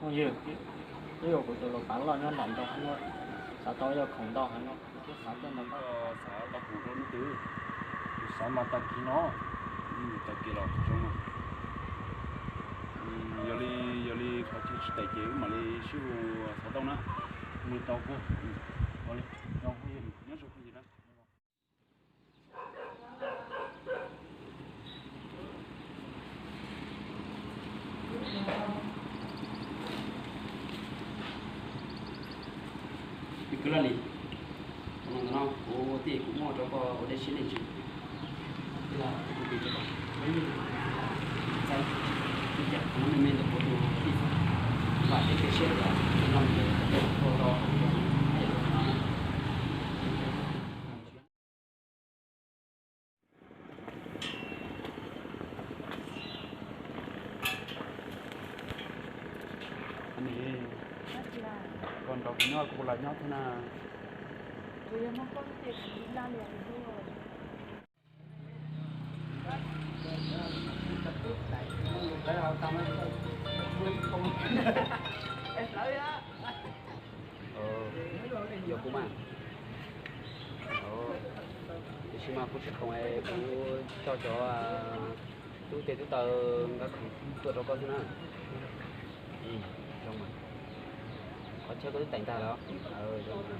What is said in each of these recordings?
Phooj ywg, twb yog kuv tus laus pav loj nyob nram ntawd no, xav tau yog khoom ntau heev no, kuv thiaj xav tuaj nrog koj. Xav tau khoom rau leej twg? Kuv xav mas tag kis no, tag kis los kuv zoo mas. Yog li, yog li qhov chaw tsis teem ces wb mam li sib hu xov tooj na. Nws tau kawg. Ua li, zoo phooj ywg, nyob zoo phooj ywg na. Kwv Laj Lis, no kuv tij kuv muab rau koj ua dej siab dej ntsws, ib los kuv tis rau koj, ib los txais ib cag no me me ntawm kuv tus tij, vam thiab cia siab tias no ces ua tau zoo no. Koj nrog kuv nyob kuv los nyob thiab na. Yog kuv mas. Tiam sis mas kuv tsis khoom es kuv coj cov tub tes tub taw nkawd khoom tuaj rau koj xwb na. Zoo mas. Qhov chaw koj twb teem tag lawm. Zoo mas.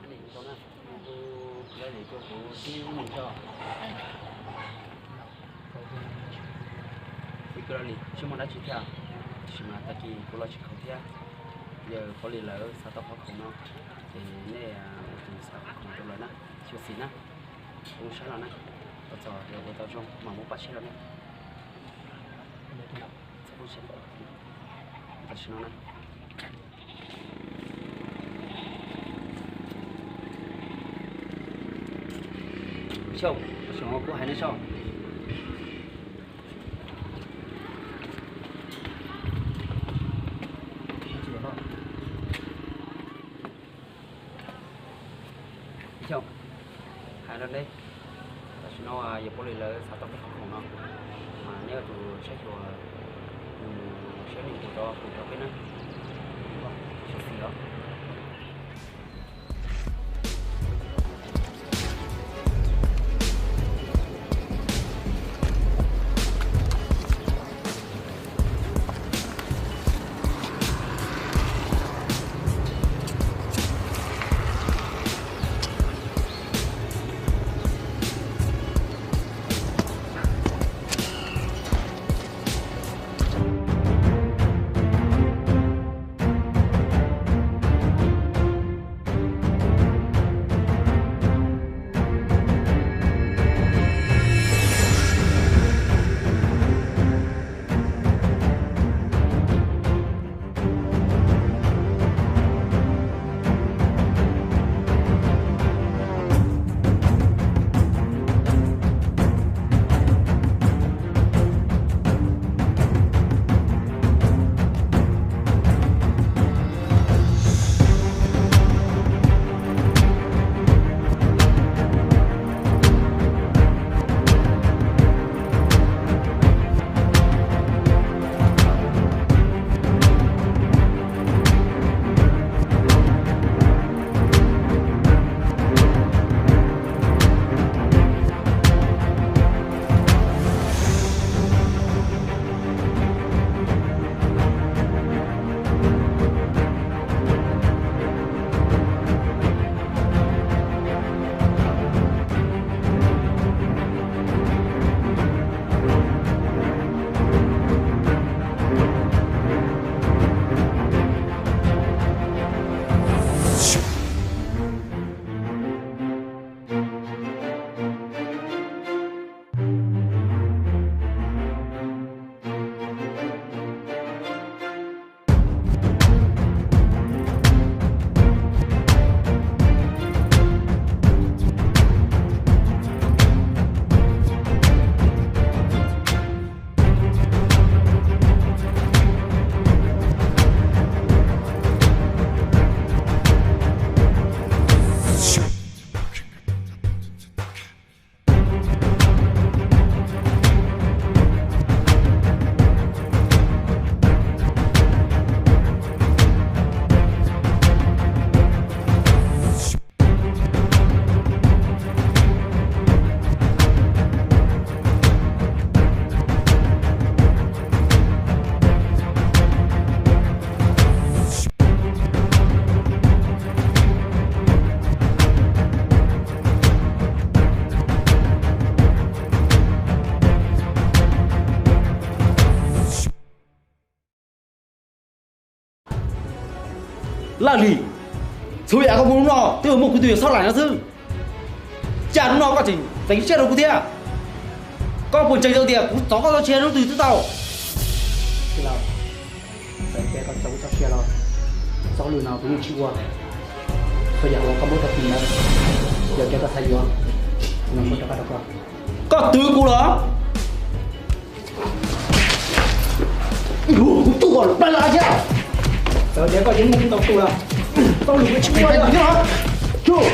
Nim zoo na, kuv laj lim rau kuv tib mus tso. Kwv Laj Lis, tsis muaj dab tsi thiab, tiam sis mas tag kis kuv los tsis khoom thiab, yog Pov Lis lawv xav tau qhov khoom no, ces nej ua tus xav qhov khoom rau lawv na, xyuam xim na, ua saib los na, ua txog yog ua tau zoo mam muab pab tseg rau nej. Tam sim no na. Xyov, tam sim no kuv hais nej soj. Xyov, hais rau nej, tam sim no yog Pov Lis lawv xav tau peb qhov khoom no, mas neb ua tus saib xyuas, mus saib nws tus rau tus rau peb na. Xyuam xim os. Laj Lis, txhua yam koj mus hnub no twb muaj kuv tus yawm Xob Laim no xwb. Cas hnub no koj tseem txeev siab rau kuv thiab? Koj puas ntseeg tau tias kuv thov koj txhob ntsia hnub twg twb tau? Txawm tias koj txhob ntsia los, txoj lwm no kuv yeej tsis ua. Txhua yam uas koj muab rau kuv ntawd, yog tias koj xav yuav, kuv muab rov qab rau koj. Koj twv kuv los? Kuv tuaj los pab los thiab. Txawm tias koj yeej muaj ntau tus los, txoj lwm kuv tsis ua li thiab los.